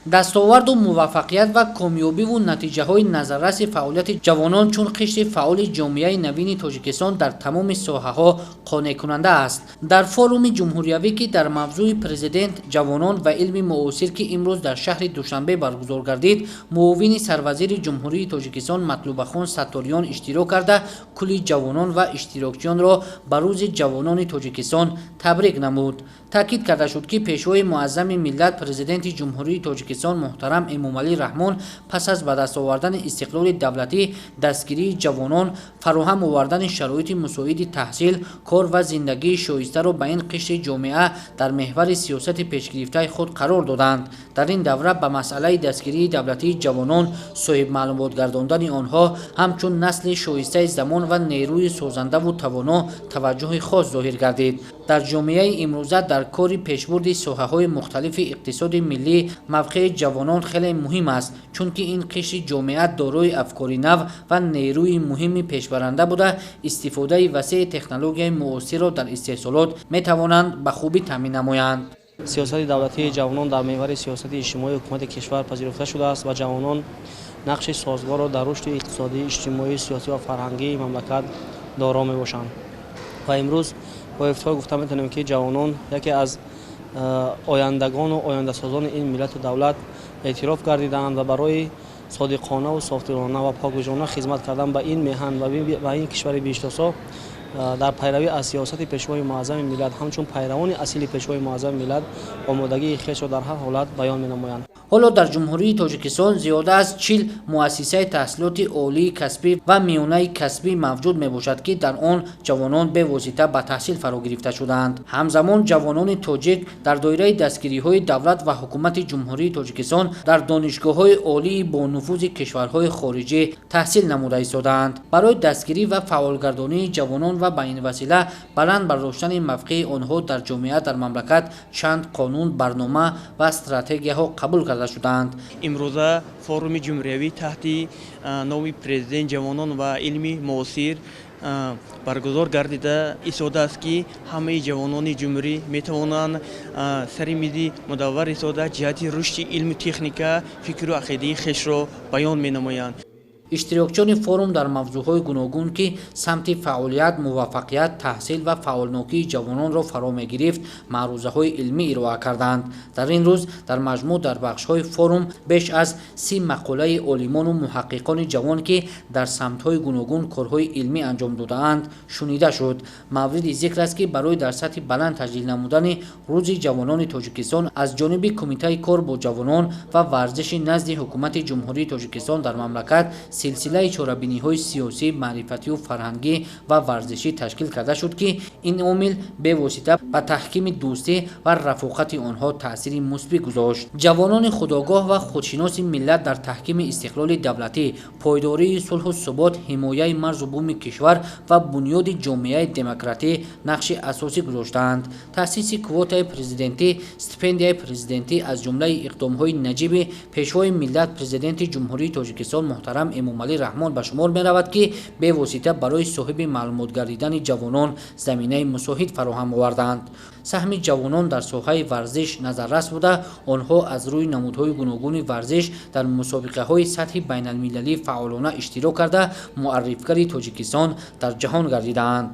Дастоварду муваффақият ва комёбиву натиҷаҳои назарраси фаъолияти ҷавонон чун қишри фаъоли ҷомеаи навини Тоҷикистон дар тамоми соҳаҳо қонеъкунанда аст. Дар форуми ҷумҳуриявӣ, ки дар мавзӯи Президент, ҷавонон ва илми муосир, ки имрӯз дар шаҳри Душанбе баргузор гардид, муовини сарвазири Ҷумҳурии Тоҷикистон Матлубахон Сатториён иштирок карда, кулли ҷавонон ва иштирокчиёнро ба Рӯзи ҷавонони Тоҷикистон табрик намуд. Таъкид карда шуд, ки Пешвои муаззами миллат, Президенти Ҷумҳурии Тоҷикистон муҳтарам Эмомалӣ Раҳмон пас аз ба даст овардани истиқлоли давлатӣ дастгирии ҷавонон, фароҳам овардани шароити мусоиди таҳсил, кор ва зиндагии шоистаро ба ин қишри ҷомеа дар меҳвари сиёсати пешгирифтаи худ қарор доданд. Дар ин давра ба масъалаи дастгирии давлатии ҷавонон, соҳибмаълумот гардондани онҳо ҳамчун насли шоистаи замон ва нерӯи созандаву тавоно таваҷҷӯҳи хос зоҳир гардид. Дар ҷомеаи имрӯза дар кори пешбурди соҳаҳои мухталифи иқтисоди миллӣ мавқеи ҷавонон хеле муҳим аст, чунки ин қишри ҷомеа дорои афкори нав ва нерӯи муҳими пешбаранда буда, истифодаи васеи технологияи муосирро дар истеҳсолот метавонанд ба хубӣ таъмин намоянд. Сиёсати давлатии ҷавонон дар меҳвари сиёсати иҷтимоии ҳукумати кишвар пазируфта шудааст ва ҷавонон нақши созгорро дар рушди иқтисодӣ, иҷтимоӣ, сиёсӣ ва фарҳангии мамлакат доро мебошанд. Ва имрӯз бо ифтихор гуфта метавонем, ки ҷавонон яке аз ояндагону ояндасозони ин миллату давлат эътироф гардидаанд ва барои содиқонаву софдилона ва поквиҷдонона хизмат кардан ба ин меҳан ва ба ин кишвари биҳиштосо дар пайравӣ аз сиёсати Пешвои муаззами миллат, ҳамчун пайравони асили Пешвои муаззами миллат омодагии хешро дар ҳар ҳолат баён менамоянд. Ҳоло дар Ҷумҳурии Тоҷикистон зиёда аз 40 муассисаи таҳсилоти олии касбӣ ва миёнаи касбӣ мавҷуд мебошад, ки дар он ҷавонон бевосита ба таҳсил фаро гирифта шудаанд. Ҳамзамон ҷавонони тоҷик дар доираи дастгириҳои давлат ва ҳукумати Ҷумҳурии Тоҷикистон дар донишгоҳҳои олии бонуфузи кишварҳои хориҷӣ таҳсил намуда истодаанд. Барои дастгирӣ ва фаъолгардонии ҷавонон ва ба ин васила баланд бардоштани мавқеи онҳо дар ҷомеа дар мамлакат чанд қонун, барнома ва стратегияҳо қабул карда шудаанд. Имрӯза форуми ҷумҳуриявӣ таҳти номи Президент, ҷавонон ва илми муосир баргузор гардида истодааст, ки ҳамаи ҷавонони ҷумҳурӣ метавонанд сари мизи мудаввар истода, ҷиҳати рушди илму техника фикру ақидаи хешро баён менамоянд. Иштирокчиёни форум дар мавзӯъҳои гуногун, ки самти фаъолият, муваффақият, таҳсил ва фаъолнокии ҷавононро фаро мегирифт, маърузаҳои илмӣ ироа карданд. Дар ин рӯз дар маҷмӯъ дар бахшҳои форум беш аз 30 мақолаи олимону муҳаққиқони ҷавон, ки дар самтҳои гуногун корҳои илмӣ анҷом додаанд, шунида шуд. Мавриди зикр аст, ки барои дар сатҳи баланд таҷлил намудани Рӯзи ҷавонони Тоҷикистон аз ҷониби Кумитаи кор бо ҷавонон ва варзиши назди Ҳукумати Ҷумҳурии Тоҷикистон дар мамлакат силсилаи чорабиниҳои сиёсӣ, маърифатию фарҳангӣ ва варзишӣ ташкил карда шуд, ки ин омил бевосита ба таҳкими дӯстӣ ва рафоқати онҳо таъсири мусбӣ гузошт. Ҷавонони худогоҳ ва худшиноси миллат дар таҳкими истиқлоли давлатӣ, пойдории сулҳу субот, ҳимояи марзу буми кишвар ва бунёди ҷомеаи демократӣ нақши асосӣ гузоштаанд. Таъсиси квотаи президентӣ, стипендияи президентӣ аз ҷумлаи иқдомҳои наҷиби Пешвои миллат, Президенти Ҷумҳурии Тоҷикистон муҳтарам Эмомалӣ Раҳмон ба шумор меравад, ки бевосита барои соҳиби маълумот гардидани ҷавонон заминаи мусоид фароҳам овардаанд. Саҳми ҷавонон дар соҳаи варзиш назаррас буда, онҳо аз рӯи намудҳои гуногуни варзиш дар мусобиқаҳои сатҳи байналмилалӣ фаъолона иштирок карда, муаррифгари Тоҷикистон дар ҷаҳон гардидаанд.